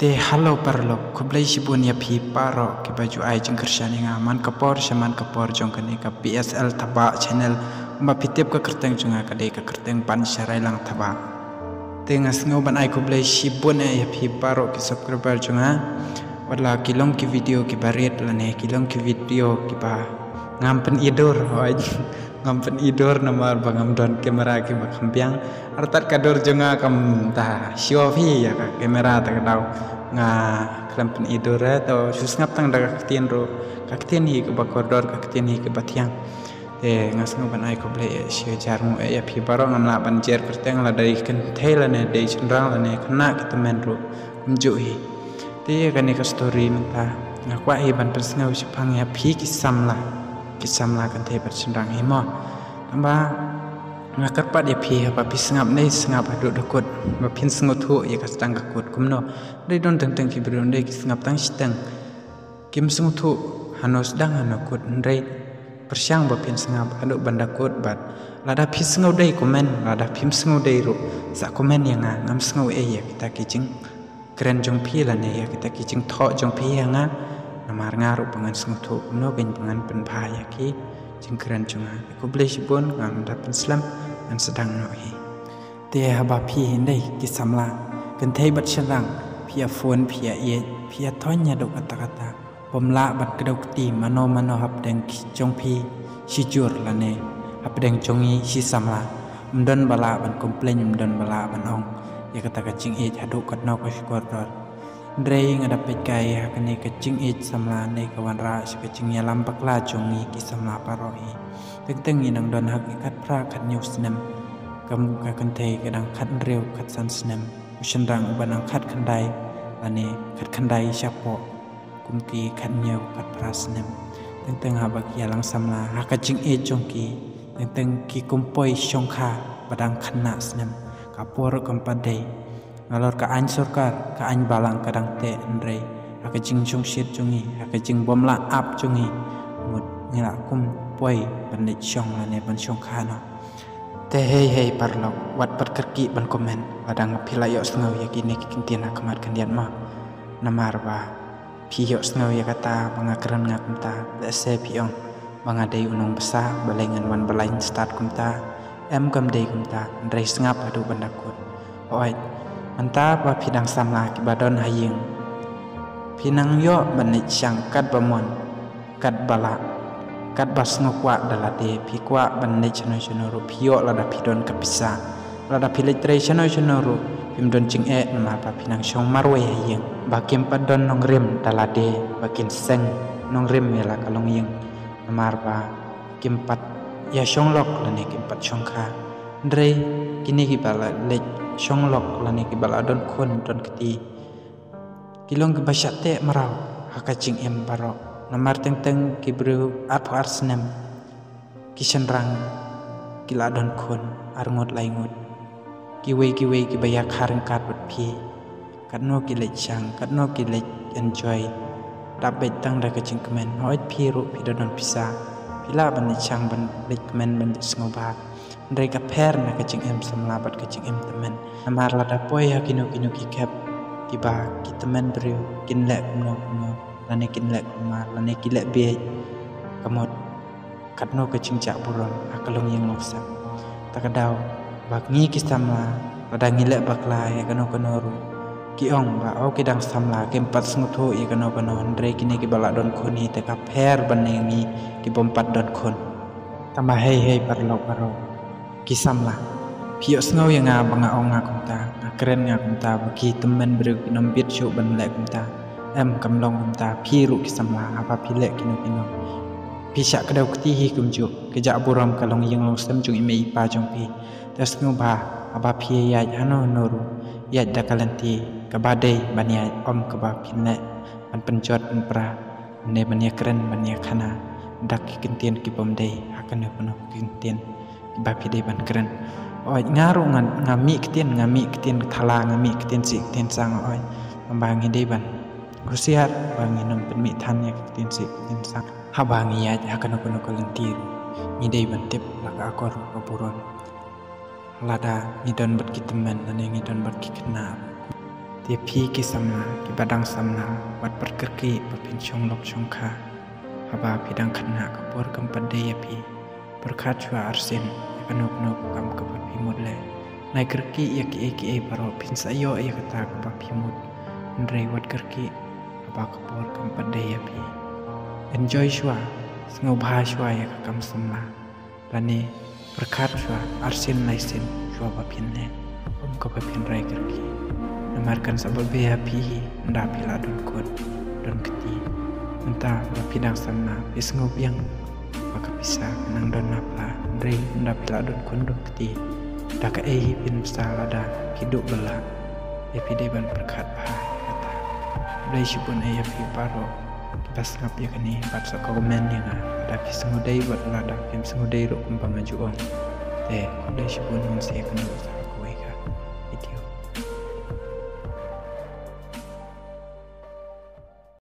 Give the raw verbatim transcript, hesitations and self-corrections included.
Eh, hello paralok, khublei shibun ïa phi baroh kiba ju ai jingkyrshan ïa nga man ka por sha man ka por jong kane ka P S L Thabah channel. Kumba phi tip ka kyrteng jong nga ka dei ka kyrteng Ban Sharai Lang Thabah. Te nga sngew ban ai khublei shibun eh ïa phi baroh ki subscriber jong nga. Wat la ki long ki video kiba rit lane ki long ki video kiba ngam pyni dur, hooid. Ngam pyni dur namar ba ngam don kamera kiba kham biang. Artat ka dur jong nga kam ta show phi ïa ka kamera ta ka daw. Nga khlem pyni dur eh, to shu sngap tang da ka ktien ruh. Ka ktien hi kaba kordor, ka ktien hi kaba thiang. Te nga sngew ban ai khublei eh shi hajar nguh eh ïa phi baroh. Ngam lah ban jer kyrteng, la dei kynthei lane dei shynrang lane khynnah ki tymmen ruh kumjuh hi. Te ïa kane ka story mynta nga kwah hi ban pynsngew shaphang ïa phi ki samla, ki samla kynthei bad shynrang hi mo. Tangba nga kyrpad ïa phi haba phi sngap ne sngap haduh da kut, ba phin sngewthuh ïa ka sdang ka kut kumno. Dei don teng teng ki briew dei ki sngap tang shiteng, kim sngewthuh hano sdang hano kut, hynrei pyrshang ba phin sngap haduh ban da kut bad lada phi sngew dei comment, lada phim sngew dei ruh sa comment ïa nga, ngam sngew ei ïa kita ki jingkren jong phi lane ïa kita ki jingthoh jong phi ïa nga. Namar nga ruh ba ngan sngewthuh kumno kein ba ngan pynbha ïa ki jingkren jong nga. Khublei shibun, ngam da pynslem, ngan sdang noh hi. Te haba phi hynrei ki samla kynthei bad shynrang, phi ïa phone, phi ïa ïeit, phi ïa thoiñ haduh katta katta, bym lah ban kdew kti mano mano hapdeng ki jong phi shi jur lane hapdeng jong ngi shi samla. Ym don ba lah ban complain, ym don ba lah ban ong ïa kata ka jingïeit haduh katno ka shkor dor. Hynrei nga da peit kai ha kane ka jingïeit samla ne ka wanrah sha ka jingïalam bakla jong ngi ki samla baroh hi. Teng teng ngi nang don ha ki khatphra khathynñiew snem, ka kynthei ka dang khathynriew khatsan snem, u shynrang uba nang khatkhyndai lane khatkhyndai shapoh, kum ki khathynñiew khatphra snem. Teng teng haba ki ïalang samla ha ka jingïeit jong ki, teng teng ki kum poi shongkha ba dang khynnah snem, ka por ruh kam pat dei. Nalor ka aiñ sorkar, ka aiñ balang ka dang teh, hynrei ha ka jingshongshit jong ngi, ha ka jingbym lah ap jong ngi, mut ngi la kum poi ban leit shong lane ban shongkha noh. Te hei hei paralok, wat pat kyrkieh ban comment lada phi la ïohsngew ïa kine ki kyntien ha khmat khyndiat mo. Namar ba phi ïohsngew ïa kata ba nga kren nga kumta, lehse phi ong ba nga dei u nongbsa balei ngan wan balei stad kumta. Em, kam dei kumta, hynrei sngap haduh ban da kut. Hooid, mynta ba phi dang samla kiba don ha ïing, phi nang ïoh ban leit shang katba mon, katba lah, katba sngewkwah da lade. Phi kwah ban leit shano shano ruh phi ïoh lada phi don ka pisa. Lada phi leit trei shano shano ruh phim don jingeh namar ba phi nang shong marwei ha ïing. Ba kim pat don nongrim da lade ba kin seng nongrim ïa la ka longïing, namar ba kim pat ïa shong lok lane kim pat shongkha. Hynrei kine kiba la leit shong lok lane kiba la don khun don kti, ki long kiba shah teh mraw ha ka jingim baroh. Namar teng teng ki briew arphew ar snem, ki shynrang ki la don khun ar ngut lai ngut. Kiwei kiwei kiba ïa kha ryngkat bad phi, katno ki leit shang, katno ki leit enjoy. Dap beit tang da ka jingkmen, hooid phi ruh phi da don pisa, phi lah ban leit shang, ban leit kmen, ban leit sngewbha. Hynrei ka pher na ka jingim samla bad ka jingim tymmen. Namar lada poi ha kino kino ki khep kiba ki tymmen briew kin leh kumno kumno, lane kin leh kumar, lane ki leh bieit, ka mut katno ka jingjah burom ha ka longïing longsem. Ta ka daw ba ngi ki samla, lada ngi leh bakla ïa kano kano ruh, ki ong ba, o, ki dang samla, kim pat sngewthuh ïa kano kano, hynrei kine kiba la don khun hi te ka pher ban ne ngi kibym pat don khun. Tangba hei hei paralok baroh, ki samla, phi ïohsngew ïa nga ba nga ong nga kumta, nga kren nga kumta ba ki tymmen briew kin ym bit shuh ban leh kumta. Em, kam long kumta. Phi ruh ki samla, haba phi leh kino kino, phi shah kdew kti hi kumjuh. Ka jah burom ka longïing longsem jong i mei i pa jong phi. Te sngewbha, haba phi ïaid hano hano ruh, ïaid da ka lynti kaba dei ban ïaid, ym kaba phin leh ban pynjot pynpra, ne ban ïakren ban ïakhana da ki kyntien kibym dei ha kano kano ki kyntien kiba phi dei ban kren. Oi, nga ruh nga, nga mih ktien, nga mih ktien thala, nga mih ktien sih ktien sang, oi. Tangba ngi dei ban husiar ba ngin ym pynmih than ïa ki ktien sih ktien sang haba ngi ïaid ha kano kano ka lynti ruh. Ngi dei ban tip la ka akor ka burom lada ngi don bad ki tymmen lane ngi don bad ki khynnah. Te phi ki samla, kiba dang samla, wat pyrkhat ba phin shong lok shong kha. Haba phi dang khynnah ka por kam pat dei ïa phi. Pyrkhat shuwa arsien ïa kano kano ka kam kaba phi mut leh. Nai kyrkieh ïa kiei kiei baroh, phin sa ïoh ïa kata kaba phi mut. Hynrei wat kyrkieh haba ka por kam pat dei ïa phi. Enjoy shuwa, sngewbha shuwa ïa ka kam samla. Lane pyrkhat shuwa arsien laisien shuwa ba phin leh, ym kaba phin rai kyrkieh. Namar kan sa babe ïa phi hi ynda phi la don khun don kti. Mynta ba phi dang samla, phi sngew biang ba ka pisa ka nang don na pla, hynrei ynda phi la don khun don kti, da kaei hi phin bsa lada phi duh bylla? Te phi dei ban pyrkhat bha ïa kata. Khublei shibun ïa phi baroh kiba sngap ïa kane bad sa comment ïa nga lada phi sngewdei bad lada phim sngewdei ruh kumba nga ju ong. Te khublei shibun, ngin sa ïakynduh sa